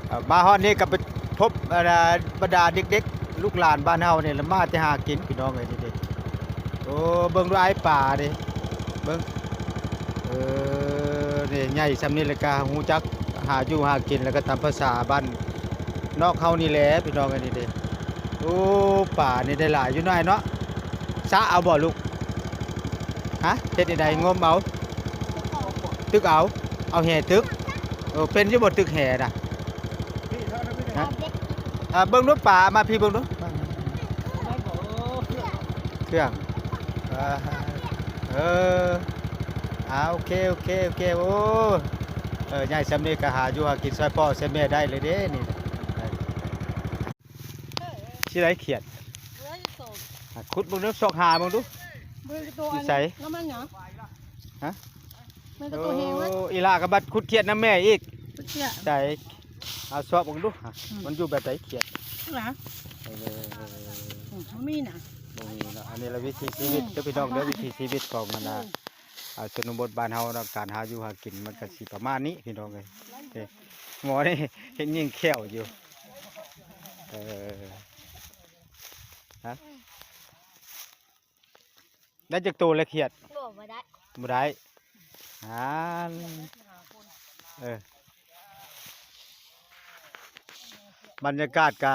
ເອີ ມາຮອດນີ້ກໍໄປພົບ ບັນດາ ບັນດາເດັກໆ ລູກຫຼານບ້ານເຮົານີ້ລະ ມາແຕ່ຫາກິນພີ່ນ້ອງເອີຍ ນີ້ເດ້. ໂອ້ ເບິ່ງດູອ້າຍປາເດ້ ເບິ່ງ ເອີ ນີ້ໃຫຍ່ຊ່ຳນີ້ແລ້ວກໍຮູ້ຈັກຫາຢູ່ຫາກິນ ແລ້ວກໍຕາມພາສາບ້ານນອກເຮົານີ້ແຫຼະພີ່ນ້ອງເອີຍ ນີ້ເດ້. ໂອ້ ປານີ້ໄດ້ຫຼາຍຢູ່ນ້ອຍເນາະ. ສະເອົາບໍ່ລູກ? ຮະ ເຮັດແນວໃດ? ງົມເອົາ? ຕຶກເອົາ? ເອົາແຫຕຶກ? ເອີ ເປັນຢູ່ບໍ່ຕຶກແຫນະ? ຮະ ເບິ່ງດູປາ ມາພີ້ເບິ່ງດູ ເຄື່ອງ ເອີ ອ່າ ໂອເຄ ໂອເຄ ໂອເຄ. ໂອ້ ເອີ ໃຫຍ່ຊ່ຳນີ້ກໍຫາຢູ່ຫາກິນຊ່ອຍພໍ່ຊ່ອຍແມ່ໄດ້ເລີຍເດ້ນີ້. ຊິໄດ້ຂຽດ ຂຸດເບິ່ງດູ ຊອກຫາເບິ່ງດູ ຢູ່ໃສ? ນ້ຳມັນຫຍັງ? ຮະ? ມັນກໍໂຕແຮງເວີຍ. ໂອ້ ອີຫຼ້າກໍບັດຂຸດຂຽດນຳແມ່ອີກ. ຂຽດ ໃສ? ເອົາຊອກເບິ່ງດູ ອືມ ມັນຢູ່ແບບໃດຂຽດນະ? ເອີ ອືມ ບໍ່ມີນະ ບໍ່ມີເນາະ. ອັນນີ້ລະວິຖີຊີວິດເດີພີ່ນ້ອງເດີ ວິຖີຊີວິດຂອງອັນນ່າ ອືມ ອ່າ ຊົນນະບົດບ້ານເຮົາເນາະ ການຫາຢູ່ຫາກິນມັນກໍຊິປະມານນີ້ພີ່ນ້ອງເອີຍ. ເອີ ໝໍນີ້ເຫັນຍິງແຂ້ວຢູ່. ເອີ ຮະ ໄດ້ຈັກໂຕແລ້ວຂຽດ? ບໍ່ ບໍ່ໄດ້ ບໍ່ໄດ້. ຫັ້ນ ເອີ ບັນຍາກາດກະ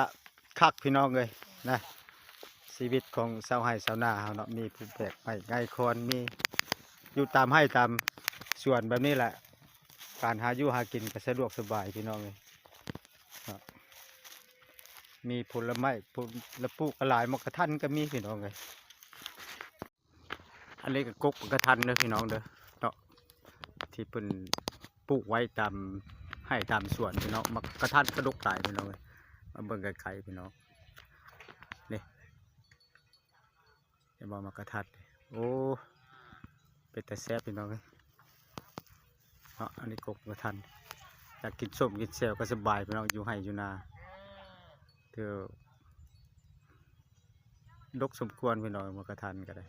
ຄັກພີ່ນ້ອງເອີຍນະ ຊີວິດຂອງຊາວໄຮ່ຊາວນາເຮົາເນາະ ມີຜູ້ແບກໄມ້ໄງຄອນ ມີຢູ່ຕາມໄຮ່ຕາມສວນແບບນີ້ແຫຼະ ການຫາຢູ່ຫາກິນກໍສະດວກສະບາຍພີ່ນ້ອງເອີຍ. ເນາະ ມີຜົນລະໄມ້ ຜົນລະປູກກະຫຼາຍ ໝາກກະທັນກໍມີພີ່ນ້ອງເອີຍ. ອັນນີ້ກໍກົກໝາກກະທັນເດີພີ່ນ້ອງເດີເນາະ ທີ່ເພິ່ນປູກໄວ້ຕາມໄຮ່ຕາມສວນພີ່ນ້ອງ. ໝາກກະທັນກະດົກຫຼາຍພີ່ນ້ອງເອີຍ. ມາເບິ່ງໃກ້ໆພີ່ນ້ອງ ນີ້ ເຫັນບໍ່ ໝາກກະທັນ? ໂອ້ ເປັນຕາແຊບພີ່ນ້ອງເອີຍເນາະ. ອັນນີ້ກົກໝາກກະທັນ ຢາກກິນສົ້ມກິນແຈ່ວກໍສະບາຍພີ່ນ້ອງ ຢູ່ໄຮ່ຢູ່ນາ. ຖືວ່າດົກສົມຄວນພີ່ນ້ອງ ໝາກກະທັນກໍໄດ້.